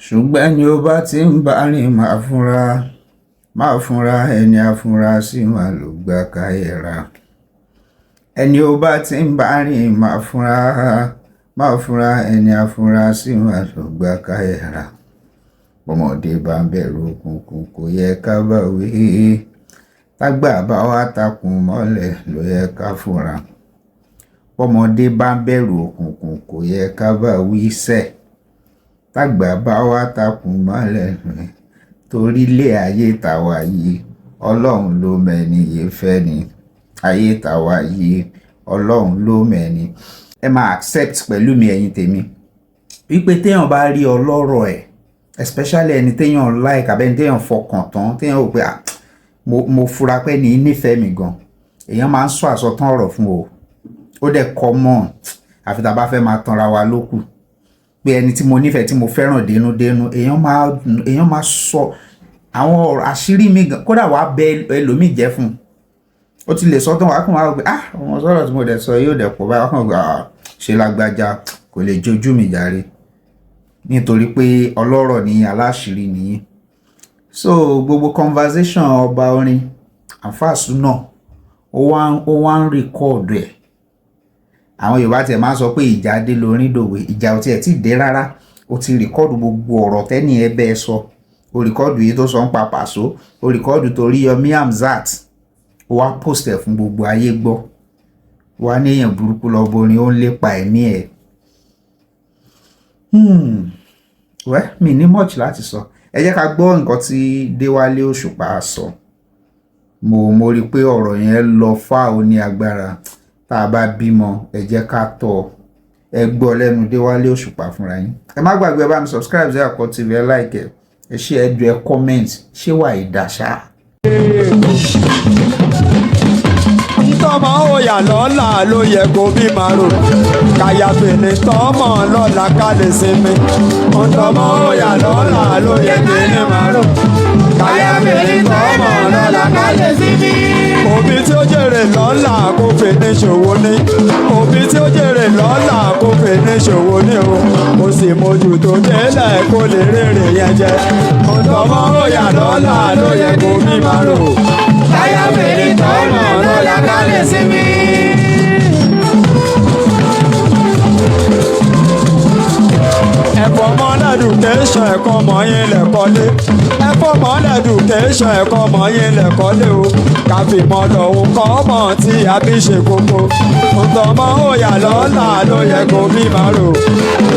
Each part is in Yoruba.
Ṣùgbọ́n ẹni ó bá ti ń bá rìn máa fúnra, máa fúnra, ẹni àfúnrasì máa ló gbà káyẹ̀ra. Ẹni ó bá ti ń bá rìn máa fúnra, máa fúnra, ẹni àfúnrasì máa ló gbà káyẹ̀ra. Bọ́mọdé bá ń bẹ̀rù òkùnkùn kò yẹ ká bá wí. Tágbà bá wá takùn mọ́lẹ̀ ló yẹ ká fura. Bọ́mọdé bá ń bẹ̀rù òkùnkùn kò yẹ ká bá wí sẹ́. Tágbà bá wá takùn mọ́lẹ̀ torí ilé ayé tàwa yìí, Ọlọ́run ló mẹ́ni yé fẹ́ ni. Ayé tàwa yìí, Ọlọ́run ló mẹ́ni. Ẹ máa accept pẹ̀lú mi, ẹ̀yin tèmi, wípé téèyàn bá rí ọlọ́rọ̀ ẹ̀, especially ẹni téèyàn like àbẹ́ni téèyàn fọkàn tán, téèyàn rò pé, ah, mo fura pé ní nífẹ̀ẹ́ mi gan, èèyàn máa ń sọ àsọtán ọ̀rọ̀ fún o. Ó dẹ̀ common, àfi tá a bá fẹ́ máa tanra wa lókù, pé ẹni tí mo nífẹ̀ẹ́, tí mo fẹ́ràn dénúdénú, èèyàn máa sọ àwọn ọ̀rọ̀ àṣírí mi gan. Kódà wàá bẹ ẹlòmíì jẹ́ fún un, ó ti lè sọ tán, wàá kàn wá pé, ah, ọmọ sọ̀rọ̀ tí mo dẹ̀ sọ yóò dẹ̀ pọ̀ báyìí. Wàá kàn gbà, ah, ṣe lágbájá kò lè jojú mi jàre, nítorí pé ọlọ́rọ̀ ní aláṣìírí nìyí. So gbogbo conversation ọba orin Alfa Suna, ó wá ń record ẹ̀. Àwọn Yorùbá tiẹ̀ máa ń sọ pé ìjà dé lórin dòwe. Ìjà ò tiẹ̀ tí ì dé rárá. Ó ti record gbogbo ọ̀rọ̀ tẹ́ni ẹ bẹ́ẹ̀ sọ. Ó record yìí tó sọ ń pa Pàṣọ, ó record torí Yomi Hamzat, ó wá post ẹ̀ fún gbogbo ayé gbọ́. Wá ní èèyàn burúkú lọ borin, ó ń lépa ẹ̀mí ẹ̀. Well, mi ní much láti sọ. Ẹ jẹ́ ká gbọ́ nǹkan tí Déwálé Òṣùpá sọ. Mo rí i pé ọ̀rọ̀ yẹn lọ fá, ó ní agbára. Tá a bá bímọ, ẹ jẹ́ ká tọ́ ọ. Ẹ gbọ́ lẹ́nu Déwálé Òṣùpá fúnra yín. Ẹ má gbàgbé, ẹ bá mi subscribe sí Àkọ́ TV, ẹ like, ẹ ṣe, ẹ jọ, ẹ comment. Ṣé wà ìdàṣà? Tọ́mọ ó yà lọ́la ló yẹ kó bí máa rò, kàyàfẹ́ ní tọ́mọ lọ́la ká lè sinmi. Tọ́mọ ó yà lọ́la ló yẹ kí ní máa rò, kàyàfẹ́ ní tọ́mọ lọ́la ká lè sinmi. Òbí tí ó jèrè lọ́la kó fi ní ṣòwò ní, òbí tí ó jèrè lọ́la kó fi ní ṣòwò ní o, kó sì mójú tó délẹ̀ kó lè rèrè yẹn jẹ. Tọ́mọ ó yà lọ́la ló yẹ kó bí máa rò, kàyàfẹ́ ní tọ́mọ lọ́la ká lè sinmi. Ẹ̀fọ́ mọ́lẹ́dùkéṣàn, ẹ̀kọ́ mọ́ yín lẹ́kọ́lé. Ẹ̀fọ́ mọ́lẹ́dùkéṣàn, ẹ̀kọ́ mọ́ yín lẹ́kọ́lé o. Káfí mọ́ lọ́hùn kọ́ mọ́ tí a bí ṣe kókó. Ntọ́mọ́ òyà lọ́la ló yẹ kó bí máa rò.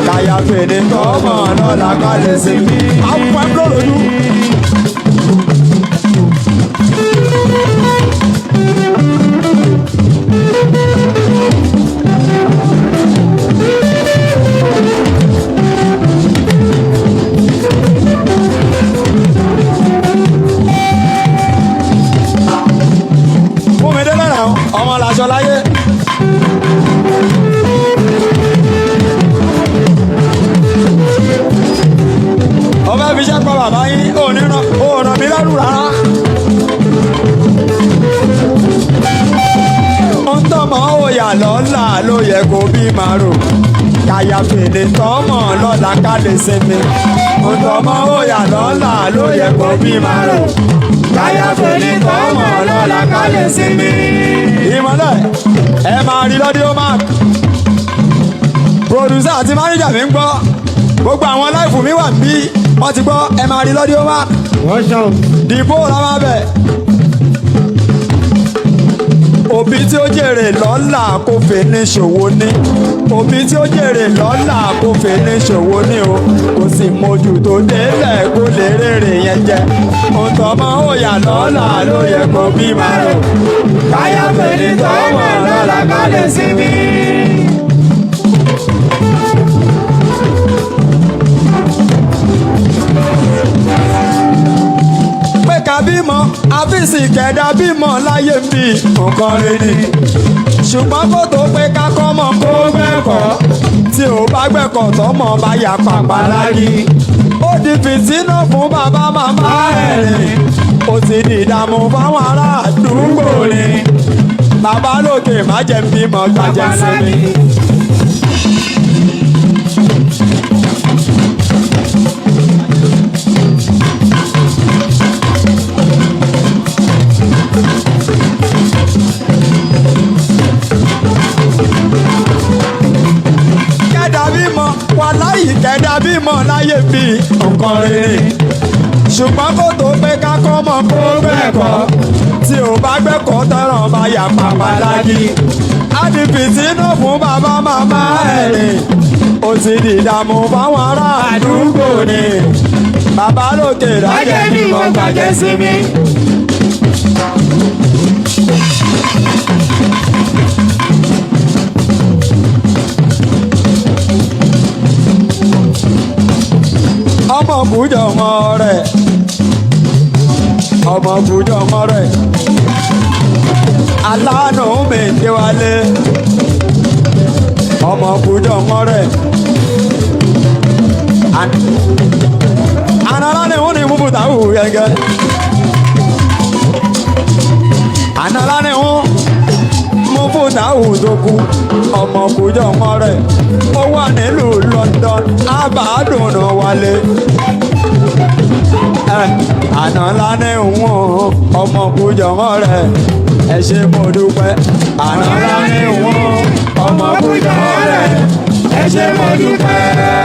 Kàyàfẹ́ ní tọ́mọ̀ lọ́la ká lè sinmi. Àwọn ẹ̀fọ́ lójú. Fún mi délẹ̀ náà, ọmọ làṣọ láyé. Ọbẹ̀ fi iṣẹ́ pa bàbá yín, ò ní ràn, ò ràn mí lẹ́rù rárá. Ń tọ́mọ òyà lọ́la ló yẹ kó bí máa rò. Kàyàfẹ́ ní tọ́mọ lọ́la ká lè sinmi. Ń tọ́mọ òyà lọ́la ló yẹ kó bí máa rò. Kàyàfẹ́ ní tọ́mọ lọ́la ká lè sinmi. Ìmọ̀lẹ̀ ẹ máa rí lọ́dí ó mark. Producer àti manager mi ń gbọ́. Gbogbo àwọn láìfù mi wà bí wọ́n ti gbọ́, ẹ máa rí lọ́dí ó mark. Wọ́n ṣàn. Dìbò la máa bẹ̀. Òbí tí ó jèrè lọ́la kó fi ní ṣòwò ní. Òbí tí ó jèrè lọ́la kó fi ní ṣòwò ní o. Kò sì mójú tó délẹ̀ kó lè rèrè yẹn jẹ. Òǹtọ́mọ òyà lọ́la ló yẹ kó bí máa rò. Káyọ̀fẹ́ ní tọ́mọ lọ́la ká lè sinmi. Pé ká bímọ àfíìsì kẹ̀dá bímọ láyé ń bí nǹkan rẹ̀ ni. Ṣùgbọ́n kó tó pé ká kọ́mọ kó gbẹ́kọ̀ọ́, tí ò bá gbẹ́kọ̀ọ́ tọ́mọ bá yà pàpà láyé. Ó di fìtínà fún bàbá màmá ẹ̀ rìn, ó ti di ìdààmú fáwọn ará àdúgbò ni. Bàbá lókè má jẹ́ ń bímọ gbàjẹ́ sinmi. bímọ láyé bí nǹkan rere, ṣùgbọ́n kó tó pé ká kọ́ mọ̀ kó gbẹ̀kọ́. Tí ò bá gbẹ̀kọ́ tọ́rọ̀ bá yà pàpà lági, á di fìtínà fún bàbá màmá ẹ̀ ni, ó ti di ìdààmú fáwọn ará àdúgbò ni. Bàbá lókè lájẹ́ bí wọ́n gbàjẹ́ sí mi. Ọmọ kújọ ọmọ rẹ̀, ọmọ kújọ ọmọ rẹ̀, aláàánú mi déwálé, ọmọ kújọ ọmọ rẹ̀. Anara ni wọ́n ní mú bùtà wù gẹ́gẹ́. Anara ni wọ́n mú bùtà wù tó kú. Ọmọ kújọ ọmọ rẹ̀, ó wà nílùú London, àbádùn wálé. Àná ńlá ní wọ́n, ọmọ kújọ ọmọ rẹ̀, ẹ ṣé mo dúpẹ́. Àná ńlá ní wọ́n, ọmọ kújọ ọmọ rẹ̀, ẹ ṣé mo dúpẹ́.